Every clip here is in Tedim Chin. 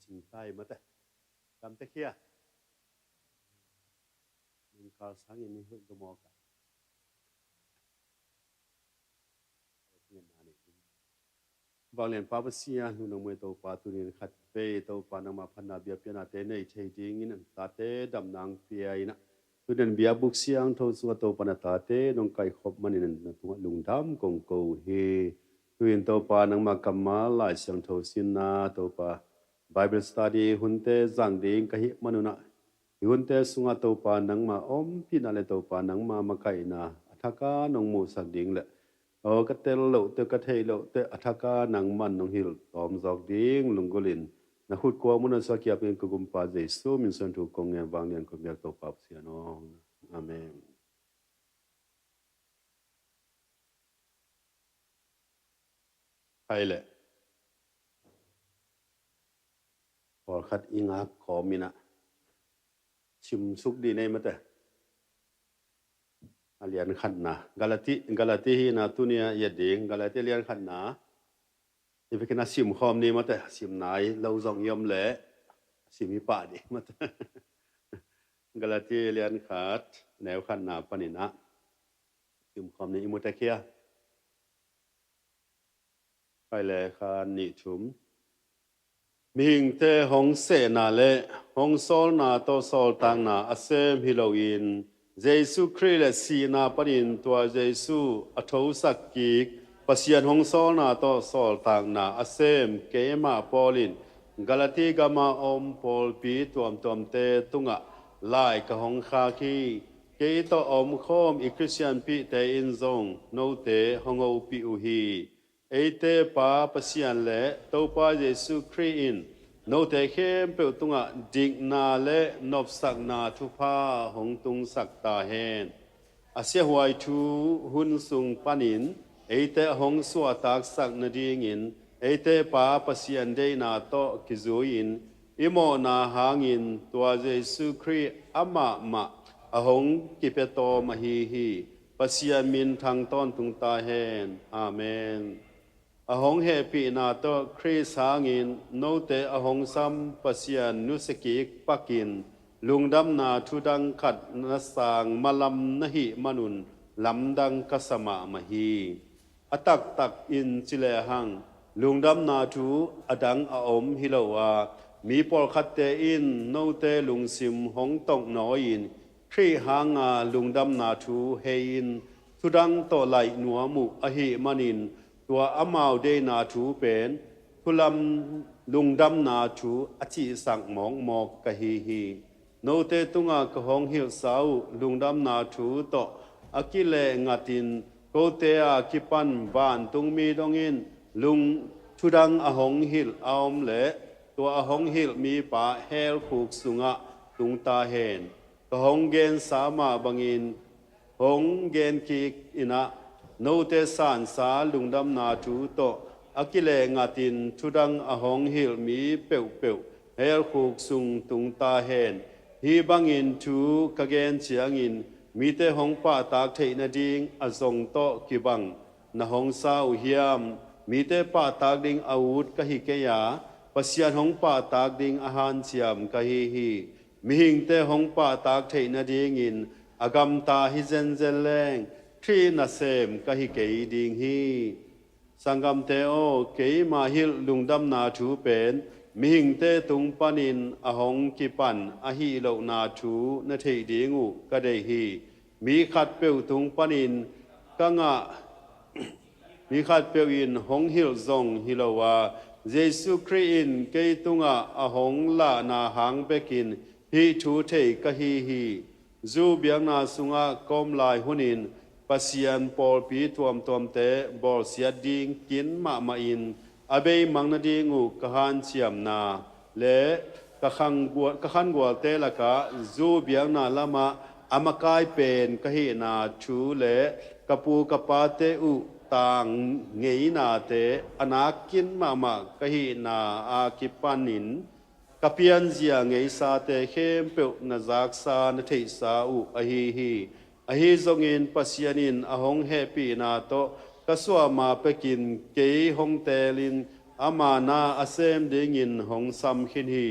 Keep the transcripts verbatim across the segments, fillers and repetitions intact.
Ntai mate. Kamte khia. Nungkal sangin ni hul dumo ka. Vanglian Pa Pasian, lu nang mui Topa, tunin khat vei Topa nangma phatna biakpiaknate nei thei dingin tate damna ang pia in ah, tunin biakbuk siangtho sungah Topa na tate nong kaikhop manin na tungah lungdam kong ko hi. Tuin Topa nangma kammal Lai Siangtho sinna Topa Bible study hunte zang ding ka hih manun ah, hih hunte sungah Topa nangma ompihna le Topa nangma makaihna a thaka nong muhsak ding le, aw ka tel lohte, ka theih lohte a thaka nangman nong hilh tawm zawk ding lunggulhin na khut kuang munah suak kiapin ka gumpa Jesu min suan thu kong ngen vanglian kong biak Topa Pasian aw. Amen. Hai le. Pawlkhat i ngak kawm in ah simsuk dih nei mate. A lian khatna. Galati, Galati hi na tunia i et ding. Galati lian khatna. I vekin a sim khawm ni mate. Sim nai lo zong i om le sim hi pah ding mate. Galati lian khat, neu khatna panin ah sim khawm ni i mu tek hia. Khai le khan nih thum. Mihingte hong sehna le hong sawlna tawh sawltakna a sem hi loin, Jesu Khrih le sihna panin tua Jesu a thosak kik Pasian hong sawlna tawh sawltakna a sem keimah Paul in Galati gama om pawlpi tuamtuamte tungah lai ka hong khak hi. Kei tawh a omkhawm i Khristianpihte in zong note hong hopih uh hi. Eite Pa Pasian le Topa Jesu Khrih in note khempeuh tungah dikna le nopsakna thupha hong tungsak ta hen. A siahuai thu hun sung panin eite a hong suahtaksak nadingin eite Pa Pasian deihna tawh kizui-in i mawhna hangin tua Jesu Khrih amah mah a hong kipia tawm ahi hi. Pasian min thang tawntung ta hen. Amen. A hong hehpihna tawh Khrih hangin note a hong sam Pasian nusia kik pakin lungdamna thu dang khat na sang malam na hih manun lamdang ka sa mahmah hi. A taktak in ci lehang lungdamna thu a dang a om hi lo a, mi pawlkhatte in note lungsim hong tongh nawi-in Khrih hanga lungdamna thu hei-in thudang tawh laih nuam uh ahih manin tua amau deihna thu pen thulam lungdamna thu a cihsak mawkmawk ka hi hi. Note tungah ka hong hilhsa uh lungdamna thu tawh a kileh ngatin kote a kipan vantungmi dongin lung thudang a hong hilh a om leh tua a hong hilh mipa helkhuk sungah tung ta hen. Ka hong gensa mah bangin hong gen kik in ah note sansa lungdamna thu tawh a kileh ngatin thudang a hong hilh mi peuhpeuh helkhuk sung tung ta hen. Hih bangin thu ka gen ciangin mite hong pahtak theih nading a zong tawh kibang na hong sa uh hiam? Mite pahtak ding a ut ka hi kei a, Pasian hong pahtak ding a hanciam ka hi hi. Mihingte hong pahtak theih nadingin a gamta hi zenzen leng Khrih nasem ka hi kei ding hi. Sanggamte aw, keima hilh lungdamna thu pen mihingte tung panin a hong kipan ahi lohna thu na theih ding uh ka deih hi. Mi khatpeuh tung panin ka ngah mi khatpeuh in hong hilh zong hi lo a, Jesu Khrih in kei tungah a hong lahna hang bekin hih thu thei ka hi hi. Zu biakna sungah ka om lai hunin Pasian pawlpi tuamtuamte bawlsiat ding kin mahmahin a beimang nading uh ka hanciamna le ka khangual, ka khangualte lakah zu biakna lamah a makai pen ka hihna thu le ka pu ka pate uh tang ngeinate a nakkin mahmah ka hihna a kipanin ka pianzia ngeisate khempeuh na zaksa na theihsa uh ahi hi. Ahi zongin Pasian in a hong hehpihna tawh ka suahma pekin kei hong teelin ama na a sem dingin hong sam khin hi.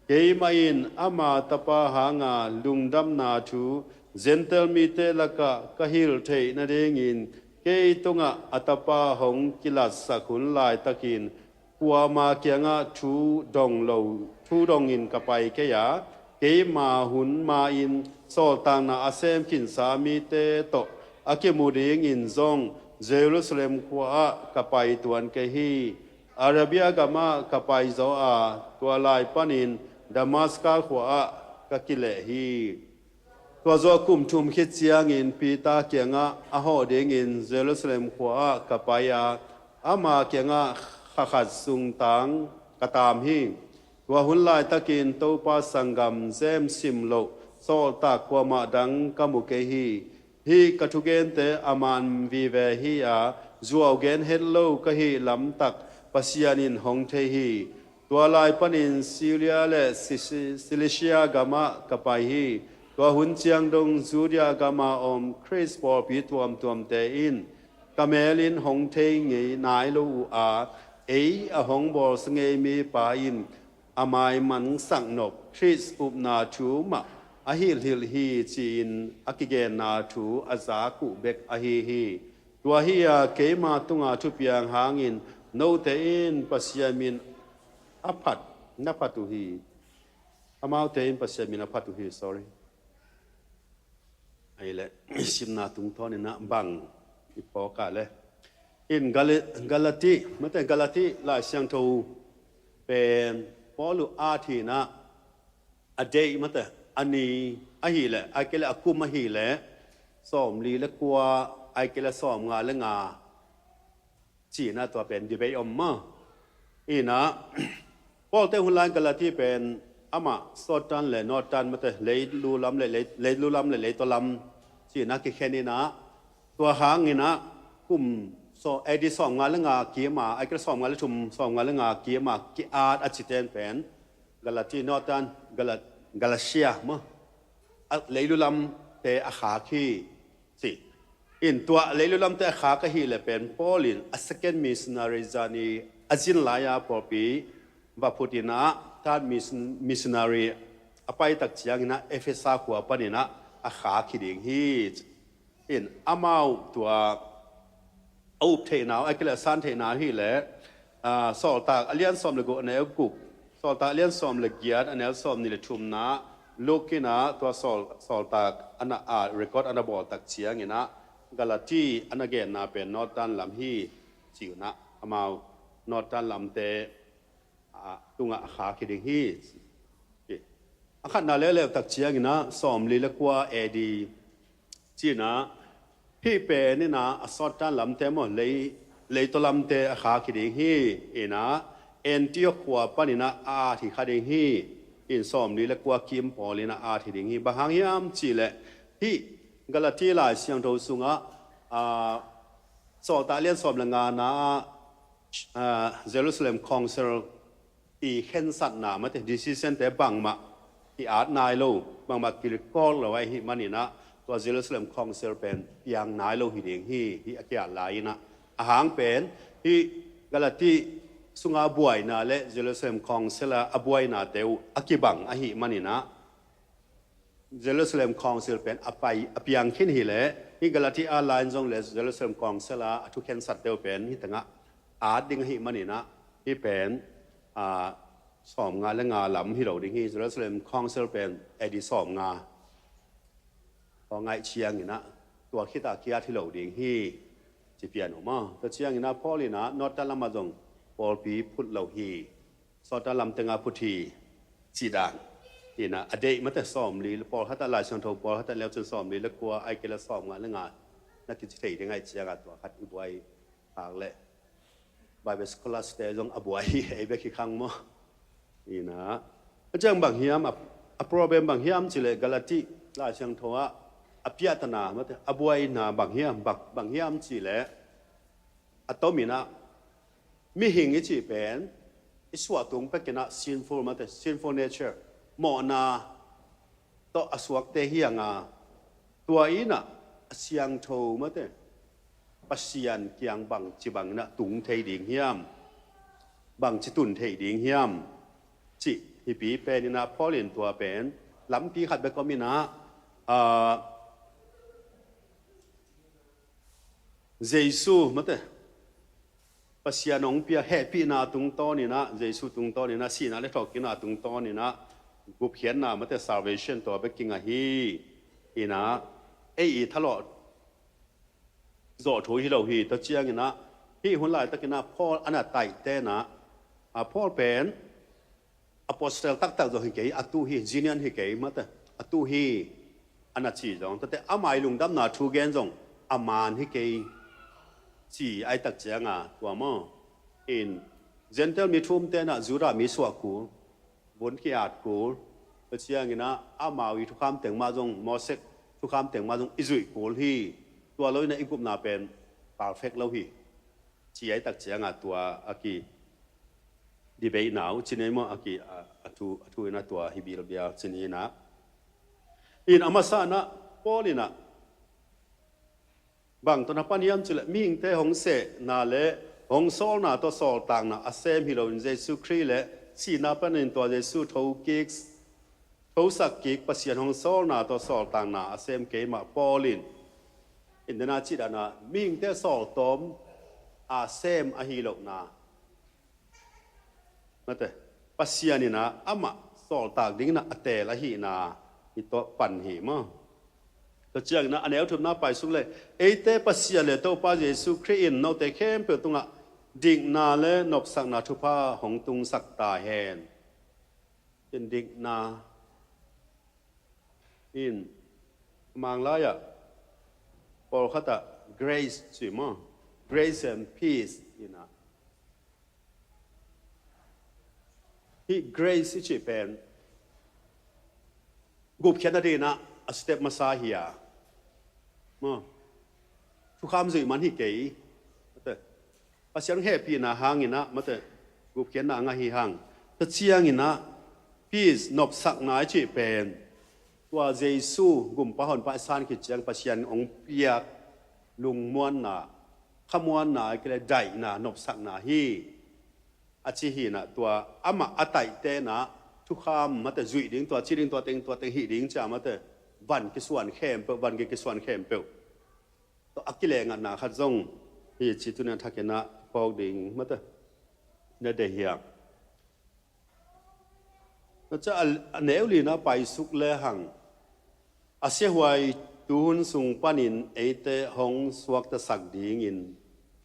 Keimah in ama tapa hanga lungdamna thu Gentile mite lakah ka hilh theih nadingin kei tungah a tapa hong kilatsak hun laitakin kuama kiangah thu dong lo, thu dongin ka pai kei a, keima hun ma-in sawltakna a sem khinsa mite tawh a kimu dingin zong Jerusalem khua-ah ka pai tuan kei hi. Arabia gamah ka pai zaw a, tua lai panin Damascus khua-ah ka kileh hi. Tua zawh kum thum khit ciangin Peter kiangah a hawh dingin Jerusalem khua-ah ka pai a, ama kiangah kha khat sungtang ka taam hi. Tua hun laitakin Topa sanggam James sim loh sawltak kuamah dang ka mu kei hi. Hih ka thugente a man vive hi a, zuau gen het lo ka hih lamtak Pasian in hong thei hi. Tua lai panin Syria le Ci-, Cilicia gamah ka pai hi. Tua hun ciang dong Judea gama om Khrist pawlpi tuamtuamte in ka melin hong thei ngei nai lo uh a, ei a hong bawlsa ngei mipa in a maimansak nop Khrist upna thu mah a hilhhilh hi, ci-in a kigenna thu a zak uh bek ahi hi. Tua hi-a keima tunga thupiang hangin note in Pasian min a phat, na phat uh hi. Amaute in Pasian min a phat uh hi, sorry. Ahih leh simna tungtawnin ah bang i phawk a leh, in Gali-, Galati, mate, Galati Lai Siangtho pen Paul uh a thina a date, mate, a ni ahih leh, ahih kei leh a kum ahih leh sawmli le kua, ahih kei leh sawmnga le nga, ci-in ah tua pen debate om maw. In ah Paul te hun lai Galati pen amah southern le northern, mate, leilu lam le lei-, leilu lam le leitaw lam ci-in ah kikhen in ah, tua hangin ah kum saw-, A D sawmnga le nga kim a, ahih kei leh sawmnga le thum, sawmnga le nga kim a ki-at a citen pen Galati, northern Gala-, Galatia maw, a leilu lamte a khak hi, ci. In tua leilu lamte a khak ahih leh pen Paul in a second missionary journey a zin lai-a pawlpi va phut in ah third mission-, missionary a pai tak ciangin ah Efesa khua panin ah a khak hi ding hi, ci. In amau tua a up theihna uh, ahih kei leh a san theihna uh ahih leh, aa, Sawltak a lian sawm le guk a neu guk, Sawltak a lian sawm le giat a neu sawmnih le thumna, Luke in ah tua sawl-, Sawltak a na, aa, record a na bawl tak ciangin ah Galati a na genna pen northern lam hi, ci-in ah amau northern lamte, aa, tungah a khak hi ding hi, ci. A khatna leuleu tak ciangin ah sawmli le kua A D ci-in ah hih pen in ah a southern lamte maw, lei, leitaw lamte a khak hi ding hi. In ah Antioch khua panin ah a at hi kha ding hi. In sawmli le kua kim pawl in ah a at hi ding hi. Bang hang hiam cih leh hih Galati Lai Siangtho sungah, aa, Sawltak lian sawm le ngana ah, aa, Jerusalem Council i khensatna, mate, decision te bangmah ki-at nai lo, bangmah ki-record lo ahih manin ah tua Jerusalem Council pen piang nai lo hi ding hi, hih a ki-at lai in ah. A hang pen hih Galati sunga buaina le Jerusalem Council a a buainate uh a kibang ahih manin ah Jerusalem Council pen a pai, a piang khin hi leh, hih Galati a lai in zong le Jerusalem Council a a thu khensatte uh pen hih tengah at ding ahih manin ah hih pen, aa, sawmnga le nga lam hi lo ding hi. Jerusalem Council pen A D sawmnga, tua ngaih ciangin ah tua khitah ki-at hi lo ding hi, ci pian uh maw. Tua ciangin ah Paul in ah northern lamah zong pawlpi phut lo hi, southern lam tengah phut hi, cih dan. In ah a date, mate, sawmli, pawlkhat ah Lai Siangtho pawlkhat ah leu cun sawmli le kua, ahih kei leh sawmnga le nga na kici thei ding ahih ciangah tua khat i buai khak leh Bible scholars te zong a buai hi, ei bek hi khang maw. In ah a ciang bang hiam, a, a problem bang hiam cih leh Galati Lai Siangtho ah a piahtana, mate, a buaina bang hiam, bang, bang hiam cih leh a tomin ah mihing i cih pen i suah tung pekin ah sinful, mate, sinful nature, mawhna tawh a suakte hi hang a, tua in ah a siangtho, mate, Pasian kiang bangci bangin ah tung thei ding hiam? bangci tun thei ding hiam? Cih hipi pen inah Paul in tua pen lampi khat bek om inah, ah, Jesu mate, Pasian hong pia hehpihna tungtawn inah, Jesu tungtawn inah, sihna le thawhkikna tungtawn inah, gupkhiatna mate, salvation tua bek kingah hi. Inah ei i thalawh zawh thu hi lo hi. Tua ciang inah hih hun laitak inah Paul a na taihte inah, a Paul pen apostle taktak zong hi kei, a tu hi, zinian hi kei mate, a tu hi, a na ci zong. Tate ama i lungdamna thu gen zong a man hi kei, ci ai tak cianga tua maw. In Gentile mi thumte inah Judah mi suah kul, vun ki-at kul. Tua ciang inah amau i thukham teng mah zong, Moses thukham teng mah zong i zuih kul hi. Tua lo inah i gupna pen perfect lo hi, ci ai tak cianga tua a ki debate na uh cin ei maw, a ki, a, a thu, a thu inah tua hi bilbial cin inah. In a masa inah Paul inah bang tawh na pan hiam cih leh mihingte hong sehna le hong sawlna tawh sawltakna a sem hi loin Jesu Khrih le sihna panin tua Jesu thokik, thosak kik Pasian hong sawlna tawh sawltakna a sem keimah Paul in, in dena cih dana mihingte sawltawm a sem ahi lohna mate, Pasian inah amah sawltak ding inah a teel ahihna i tawh pan hi maw. Tua ciang inah a neu thumna paisuk le, eite Pasian le Topa Jesu Khrih in note khempeuh tungah dikna le nopsakna thupha hong tungsak ta hen. Dikna in, Manglai ah pawlkhat ah grace ci maw, grace and peace inah. Hih grace i cih pen gupkhiatna ding inah a step masa hi a maw. Thukham zuih man hi kei. Pasian hehpihna hang inah mate, gupkhiatna a ngah hi hang. Tua ciang inah peace, nopsakna i cih pen tua Jesu gumpa honpa i san khit ciang Pasian hong piak lungmuanna, khamuanna, a ki le daihna, nopsakna hi. A ci hi inah tua amah a taihte inah thukham mate zuih ding, tua ci ding, tua teng, tua teng hih ding cia mate, van kisuan khempeuh, van ki kisuan khempeuh tawh a kilengatna khat zong hi ci. Tuni a thak inah phawk ding mate na deih hiam? Na ca a, a neu lina paisuk le hang, a siahuai tuhun sung panin eite hong suaktasak dingin,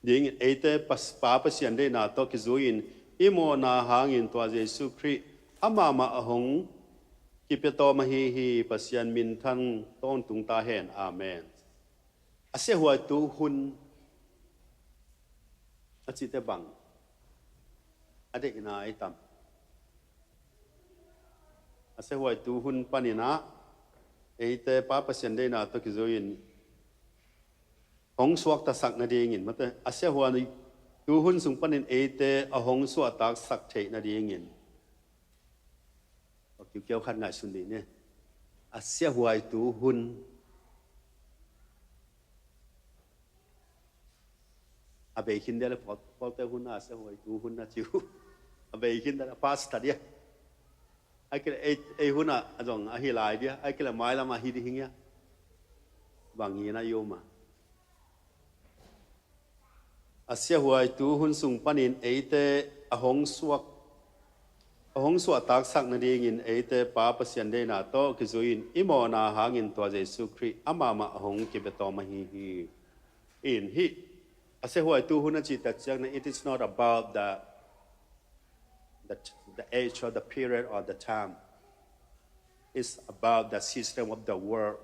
dingin eite pas-, Pa Pasian deihna tawh kizui-in i mawhna hangin tua Jesu Khrih amah mah a hong kipia tawm ahi hi. Pasian minthan tawntung ta hen. Amen. A siahuai tuhun a cihte bang a deihna i tam? A siahuai tuhun paninah eite Pa Pasian deihna tawh kizui-in hong suaktasak nadingin, mate, a siahuai tuhun sung panin eite a hong suahtaksak theih nadingin. Kiukiau khat ngaihsun dih ni. A siahuai tuhun. A bei khin dia le pawl, pawlte hun a siahuai tuhun a ci uh. A bei khin dia le past dia. Ai kei le ei, ei hun a zong a hi lai dia. Ai kei le mailam a hi dih hi ngia. Bang hi na i om a. A siahuai tuhun sung panin eite a hong suak, a hong suahtaksak nadingin eite Pa Pasian deihna tawh kizui-in i mawhna hangin tua Jesu Khrih amah mah a hong kibia tawm ahi hi. In hih a siahuai tuhun a cihtak ciangin, it is not about the, the, the age or the period or the time. It's about the system of the world.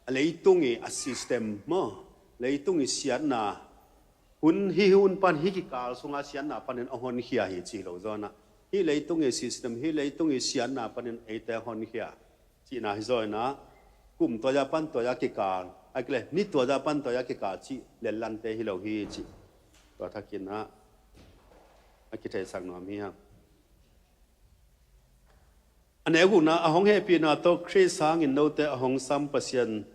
A leitung i a system maw, leitung i siatna, hun, hih hun pan, hih kikal sunga siatna panin a honkhia hi ci lo zawnah, hih leitung i system, hih leitung i siatna panin eite a honkhia cihna hi zawnah, kum tuaja pan tuaja kikal, a kile ni tuaja pan tuaja kikal cih lellante hi lo hi cih tua thakinah a kitheisak nuam hi hang. A neu gukna, a hong hehpihna tawh Khrist hangin note a hong sam Pasian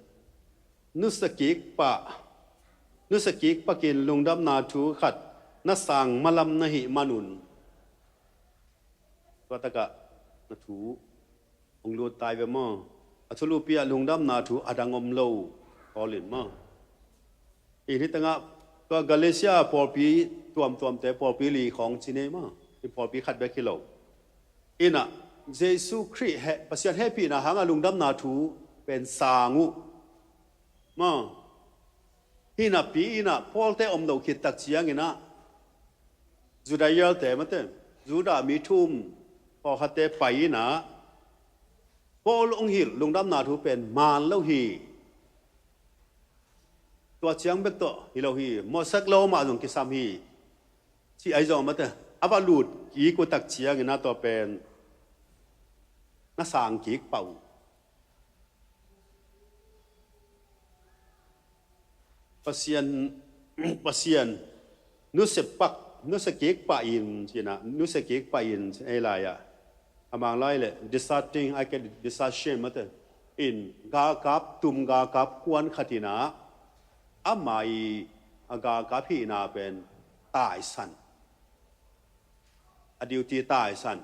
nusia kik pah nusia kik pakin lungdamna thu khat na sang malam na hih manun, tua takah na thu hong lut tai ve maw? A thulupi ah lungdamna thu a dang om lo, Paul in maw? In hi tangah tua Galatia pawlpi tuamtuamte, pawlpi li khawng ci nei maw? In pawlpi khat bek hi lo. Innah Jesu Khrih he, Pasian hehpihna hangah lungdamna thu pen sang uh maw? Hi napi innah Pawlte om lo khit tak cianginah Judah yalte mate, Judah mi thum pawlkhatte pai innah Paul hong hilh lungdamna thu pen man lo hi. Tua ciang bek tawh hi lo hi. Mosaic law mah zong kisam hi. Ci ai zong mate, a va lut kik uh tak cianginah tua pen na sang kik pah uh. Pasian, Pasian nusia pak, nusia kik pah in, cinah, nusia kik pah in, ei lai-ah. A Mang lai le, deserting, ai ke desertion mate. In, galkap, tum galkap kuan khat innah, ama i, a galkap hihna pen, taisan. A duty taisan.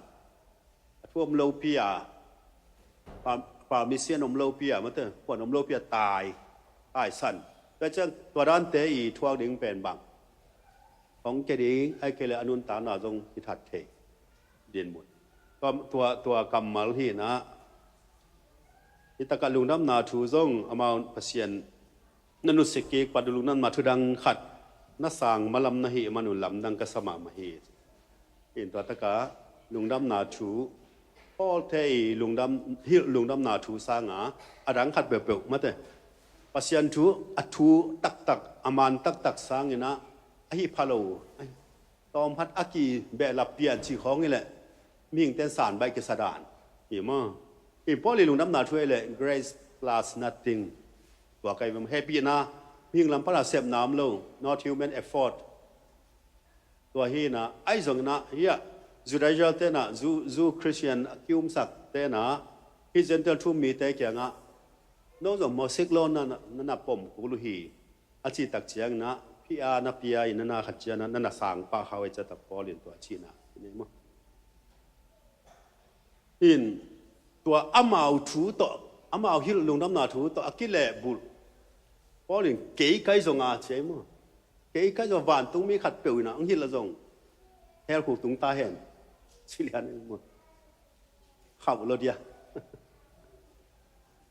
A thu om lopi a, pa-, permission om lopi a, mate, puan om lopi a tai, taisan. Tua ciang tua dante i thuak ding pen bang? Hong ke ding, ai ke le a nuntakna zong i that thei. Din mun. Tua, tua, tua kammal hinah. Hi takah lungdamna thu zong amau Pasian na nusia kik pah lungdamna thu dang khat na sang malam na hih manun lamdang ka sa mahmah hi. In tua takah lungdamna thu, Pawlte i lungdam, hilh lungdamna thu sanga a dang khat peuhpeuh mate. Pasian thu, a thu taktak, a man taktak sanginah a hi pha lo. Tawmkhat a kibehlap pian cih khawng hi leh mihingte in san baih kisa dan hi maw? Hi Paul i lungdamna thu hi leh grace plus nothing. Tua kai vem hehpihna mihing lam pana sepna om lo, not human effort. Tua hinah ai zonginah hiah Judah Israel tenah Jew, Jew Christian a kiumsak tenah hi Gentile thu mite kiangah no zong Mosaic law na, na, na pom kul uh hi. A cih tak cianginah pia na pia in na na khat cianah na na sang pah kha uh ei ciah tak Paul in tua cihna hi nei maw? In tua amau thu tawh, amau hilh lungdamna thu tawh a kilehbulh Paul in kei kai zonga ci ei maw? Kei kai zong vantungmi khat peuh inah ang hilh a zong hell khuk tung ta hen. Ci lian ei maw? Khauh lo dia.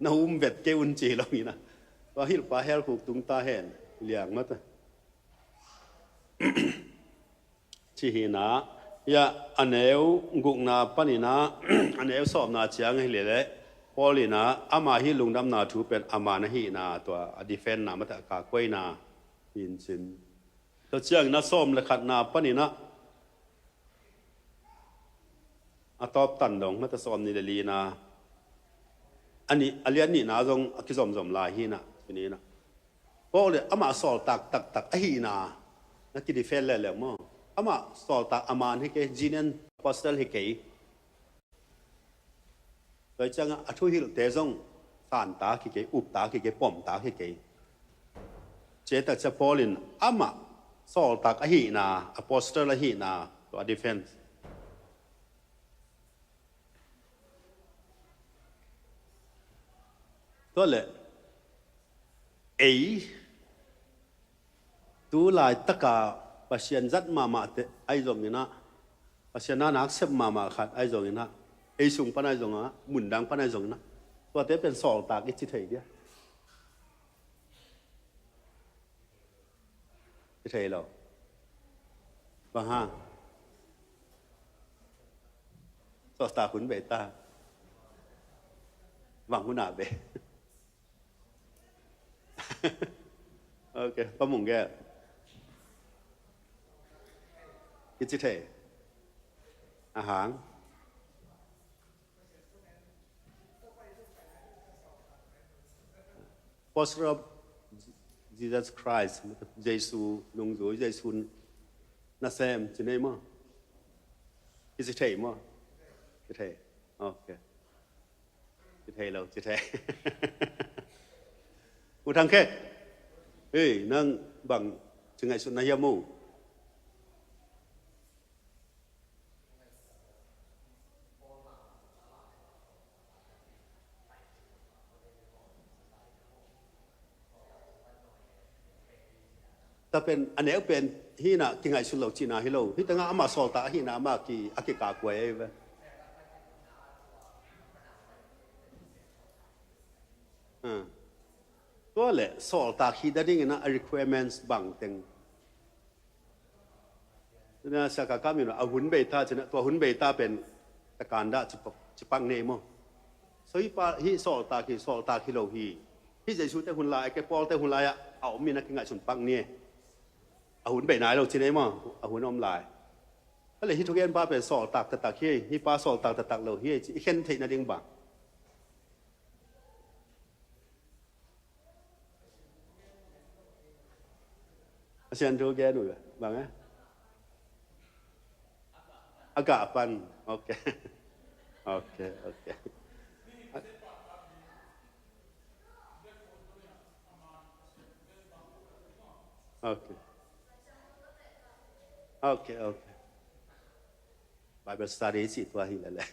Na um vet kei un ci lo inah. Tua hilhpa hell khuk tung ta hen. Liang mata. Ci hinah. Hiah a neu gukna paninah a neu sawmna ciang hi leleh Paul inah ama hi lungdamna thu pen ama na hihna tua a defend na mata a kakuaina hin cin. Tua cianginah sawm le khatna paninah a tawp tan dong mata sawm nih le lina a nih, a lian nihna zong a kizomzom lai hinah. Tuninah Paul le amah sawltak taktak ahihna na kidifel leuleu maw? Amah sawltak a man hi kei, genuine apostle hi kei. Tua ciangah a thuhilhte zong santak hi kei, uptak hi kei, pomtak hi kei. Tua takcia Paul in amah sawltak ahihna, apostle ahihna tua a defense. Tua le ei tu laitaka Pasian zat mahmahte ahi zonginah, Pasian na nak sep mahmah khat ahi zonginah, ei sung pan ahi zongah, mundang pan ahi zonginah, tuate pen sawltak i ci thei dia. I thei lo. Bang hang? Sawltak hun bei ta. Bang hun a bei. Ok, Pa Mung Gel. I ci thei. A hang. Apostle of Jesus Christ, Jesu nungzui, Jesu nasem, ci nei maw? I ci thei maw? Ci thei. Ok. Ci thei lo, ci thei. U Thang Khe. Hei, nang Bang ci ngaihsut na hiam uh? Tapen a neu pen hina kingaihsut lo cihna hi lo. Hita nga ama sawltak ahina ama ki a kikakua ei ve. Tua le sawltak hi da dingin a requirements bang teng. Sia ka kam in a hun bei ta cina tua hun bei ta pen takan dah cipak nei maw? So hi pa hi sawltak hi sawltak hi lo hi. Hi Jesu te hun lai ke Paul te hun lai ah a om in a kingaihsun pak ni. A hun bei nai lo cina ei maw? A hun om lai. Kale hi thugen pa pen sawltak taktak hi. Hi pa sawltak taktak lo hi ci i khen theih na ding bang. A sian thu gen uh bang eh? A gah pan. Ok. Ok, ok. Ok. Ok, ok. Bible study cih tua hi lele.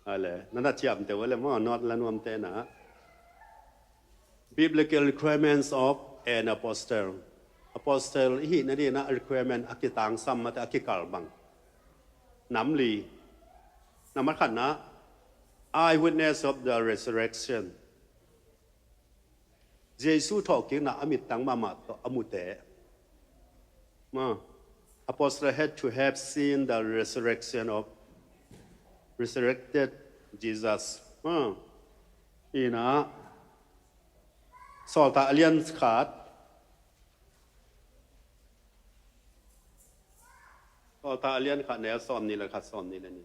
Ale nana ciamte wale maw not la nuamte na. Biblical requirements of an apostle. Apostle ihi na dina requirement a kitangsam mate a kikal bang. Namli. Namar khatna eyewitness of the resurrection. Jesu thawhkikna a mittang mahmah tawh a mute. Ma, apostle had to have seen the resurrection of resurrected Jesus. Ma, ina sawltak a lian khat. Sawltak a lian khat neu sawm ni le khat sawm ni le ni.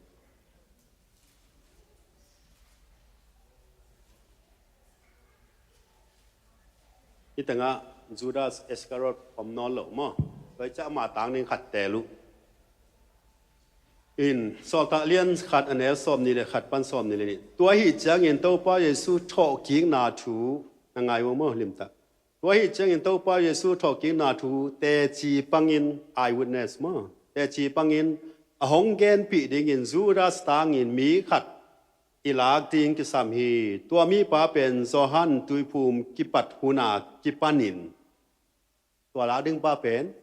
Hi tengah Judas Iscariot om nawn lo maw? Tua hi ciah ama tang ding khat teel uh. In sawltak lian khat a neu sawm ni le khat pan sawm ni le ni. Tua hi ciangin Topa Jesu thawhkikna thu na ngai uh maw limtak. Tua hi ciangin Topa Jesu thawhkikna thu teci pangin eyewitness maw? Teci pangin a hong genpih dingin Judas tangin mi khat i lak ding kisam hi. Tua mipa pen Johan tuiphum kipat huna kipanin. Tua lak ding pa pen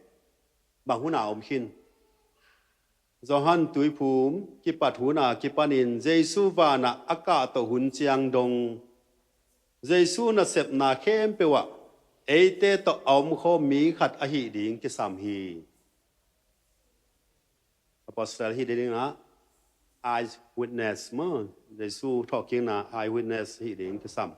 bang huna om khin. Johan tuiphum kipat huna kipanin Jesu vana a kahtoh hun ciang dong Jesu nasepna khempeuh ah eite tawh a omkhawm mi khat ahih ding kisam hi. Apostle hi dingah eyewitness maw? Jesu thawhkikna eyewitness hi ding kisam.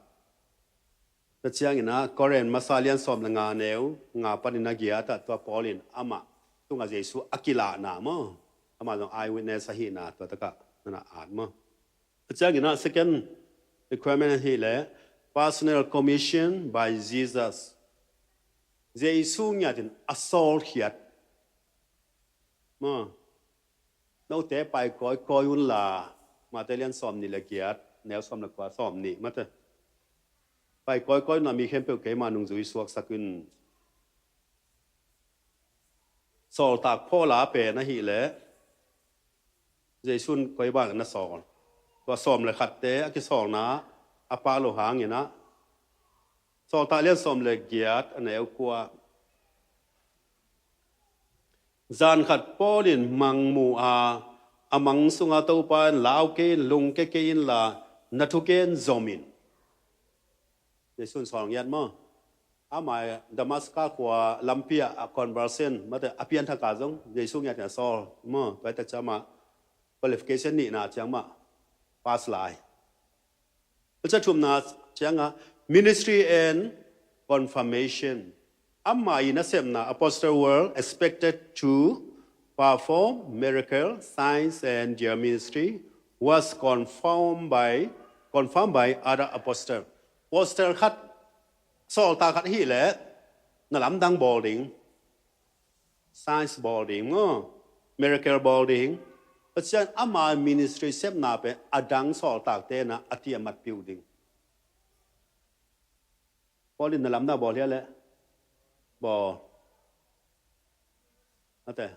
Tua ciangin ah Korin masa lian sawm le nga neu nga panin a giat ah tua Paul in amah tungah Jesu a kilahna maw? Amah zong eyewitness ahihna tua takah nana at maw? Tua ciangin ah second requirement ahih leh personal commission by Jesus. Jesu ngiatin a sawlkhiat maw? Note pai kawikawi unla, Mate lian sawm nih le giat neu sawm le kua sawm nih mate. Pai kawikawi unla mi khempeuh keima nungzui suaksak in. Sawltak Paula pen ahih leh Jesu in koi bang na sawl? Tua sawm le khatte a kisawlna a pak lo hangin ah Sawltak lian sawm le giat a neu kua. Zan khat Paul in mang mu a, a mang sunga Topa in lau kei in, lung kei kei inla na thugen zom in. Jesu in sawl ngiat maw? Amah Damaska khua lampi ah a conversion mate a pianthak a zong Jesu ngiat in a sawl maw? Tua hi tak ciang mah qualification nihna ciang mah pass lai. Tua ciang thumna ciangah ministry and confirmation. Amah i nasepna apostle were expected to perform miracle, signs and their ministry was confirmed by, confirmed by other apostle. Apostle khat, sawltak khat ahih leh na lamdang bawl ding. Signs bawl ding maw? Miracle bawl ding. Pasian ama ministry sepna pen a dang sawltakte na a tiamat piu ding. Paul in na lamdang bawl hiam leh? Bawl. Ate.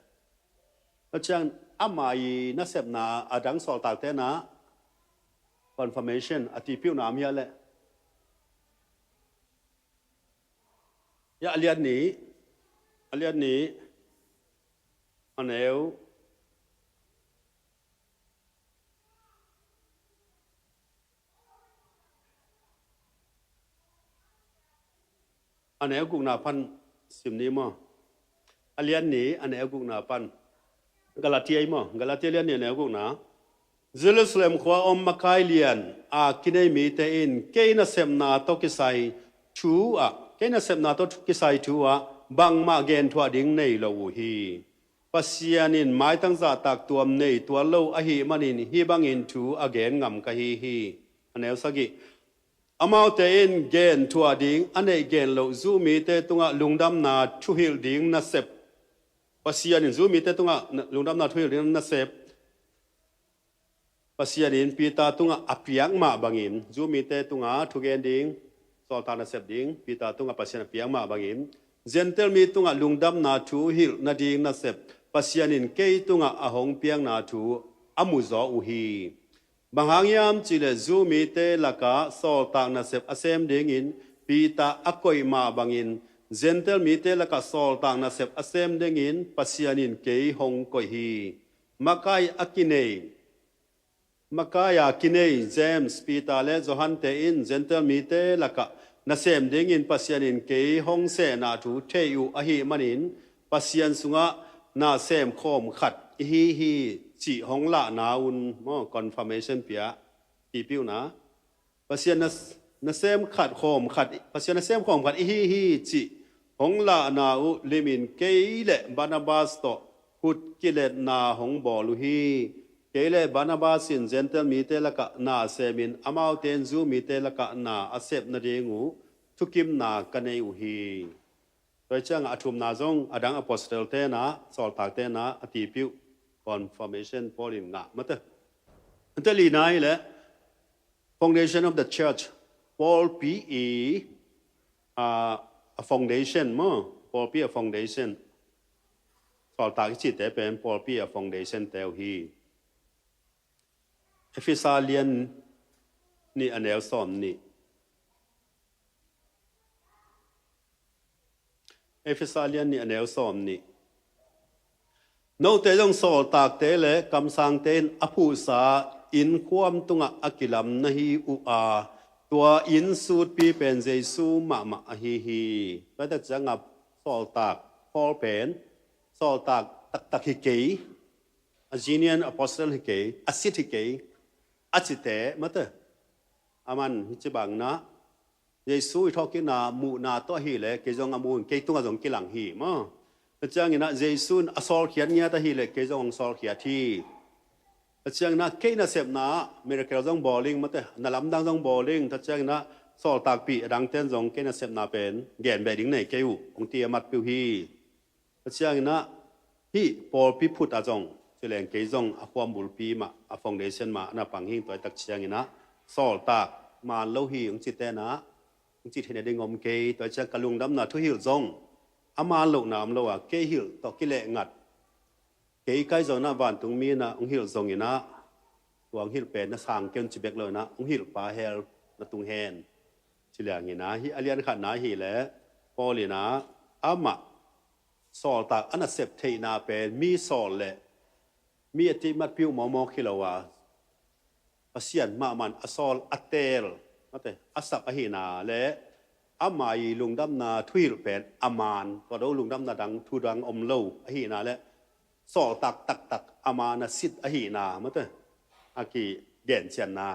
Tua ciang ama i nasepna a dang sawltakte na confirmation a tipiuhna om hiam leh? Ya, a lian nih, a lian nih, a neu, a neu gukna pan sim ni maw? A lian nih, a neu gukna pan. Galatia i maw? Galatia lian nih, a neu gukna. Jerusalem khua om makai lian a kinei mite in kei nasepna tawh kisai thu ah, kei nasepna tawh kisai thu ah bangmah genthuah ding nei lo uh hi. Pasian in maitang zahtak tuam nei tuan lo ahih manin hih bangin thu a gen ngam ka hi hi. A neu sagih. Amaute in genthuah ding a neih gen loh Jew mite tungah lungdamna thuhilh ding nasep. Pasian in Jew mite tungah na-, lungdamna thuhilh ding nasep. Pasian in Peter tungah a piak mah bangin, Jew mite tungah thugen ding, sawltak nasep ding, Peter tungah Pasian a piak mah bangin, Gentile mi tungah lungdamna thuhilh nading nasep Pasian in kei tungah a hong piakna thu a muzaw uh hi. Bang hang hiam cihleh Jew mite lakah sawltak nasep a sem dingin Peter a koih mah bangin, Gentile mite lakah sawltak nasep a sem dingin Pasian in kei hong koih hi. Makai a kinei, makai a kinei James, Peter le Johan te in Gentile mite lakah nasem dingin Pasian in kei hong sehna thu thei uh ahih manin Pasian sungah nasem khawm khat i hi hi cih hong lahna un maw, confirmation pia, tipiuhna. Pasian na, nasem khat khawm khat, Pasian nasem khawm khat i hi hi cih hong lahna uh limin kei le Barnabas tawh khut kiletna hong bawl uh hi. Kei le Barnabas in Gentile mite lakah na semin amaute in Jew mite lakah na a sep nading uh thukimna ka nei uh hi. Tua ciangah a thumna zong a dang apostle tena, sawltak tena a tipiuh confirmation Paul in ngah mate. Ante lina hi le foundation of the church, pawlpi i, a, a foundation maw, pawlpi a foundation. Sawltak i cihte pen pawlpi a foundation te uh hi. Efesa lian nih a neu sawm nih. Efesa lian nih a neu sawm nih. Note zong sawltakte le kamsangte in a phuhsa inn khuam tungah a kilam na hi uh a, tua inn sutpi pen Jesu mahmah ahi hi. Tua tak ciangah sawltak, Paul pen sawltak taktak hi kei, a genuine apostle hi kei, a sit hi kei, a cite mate. A man hi ci bangin ah Jesu i thawhkikna muhna tawh ahih leh kei zong a mu in kei tungah zong kilang hi maw. Tua ciangin ah Jesu in a sawlkhiat ngiat ahih leh kei zong hong sawlkhiat hi. Tua ciangin ah kei nasepna ah miracle zong bawl ing mate, na lamdang zong bawl ing. Tua ciangin ah sawltakpih a dangten zong kei nasepna pen gen beh ding nei kei uh hong ci a matpih uh hi. Tua ciangin ah hih pawlpi phut ah zong ci leng kei zong a khuam bulpi mah, a foundation mah a na pang hi. Tua tak ciangin ah sawltak man lo hi hong cite in ah hong ci theihna ding om kei. Tua ciang ka lungdamna thuhilh zong a man lohna om lo a, kei hilh tawh kileh ngat, kei kai zongin ah vantungmi in ah hong hilh zongin ah tua hong hilh pen na sang kei un ci bek lo in ah hong hilh pa hell na tung hen. Ci liangin ah hih a lian khatna ahih leh Paul in ah amah sawltak a nasep theihna pen mi sawl le mi a cih matpih uh mawkmawk hi lo a, Pasian mahmah in a sawl, a teel mate, a sap ahihna le ama i lungdamna thuhilh pen a man, tua lo lungdamna dang thu dang om lo ahihna le sawltak taktak a man a sit ahihna mate, a kigen cianna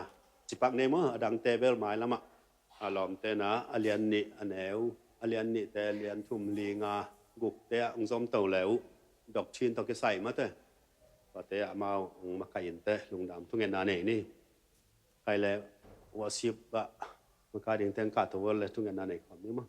ci pak ni maw, a dangte bel mailam ah a lawmte in ah a lian nih a neu, a lian nihte, a lian thum, li, nga, gukte ah hong zom to le uh, doctrine tawh kisai mate, tuate ah amau hong makaih in teh lungdam thungetna nei ni. Kei le worship ah makai dingte hong kah to le thungetna nei khawm ni maw.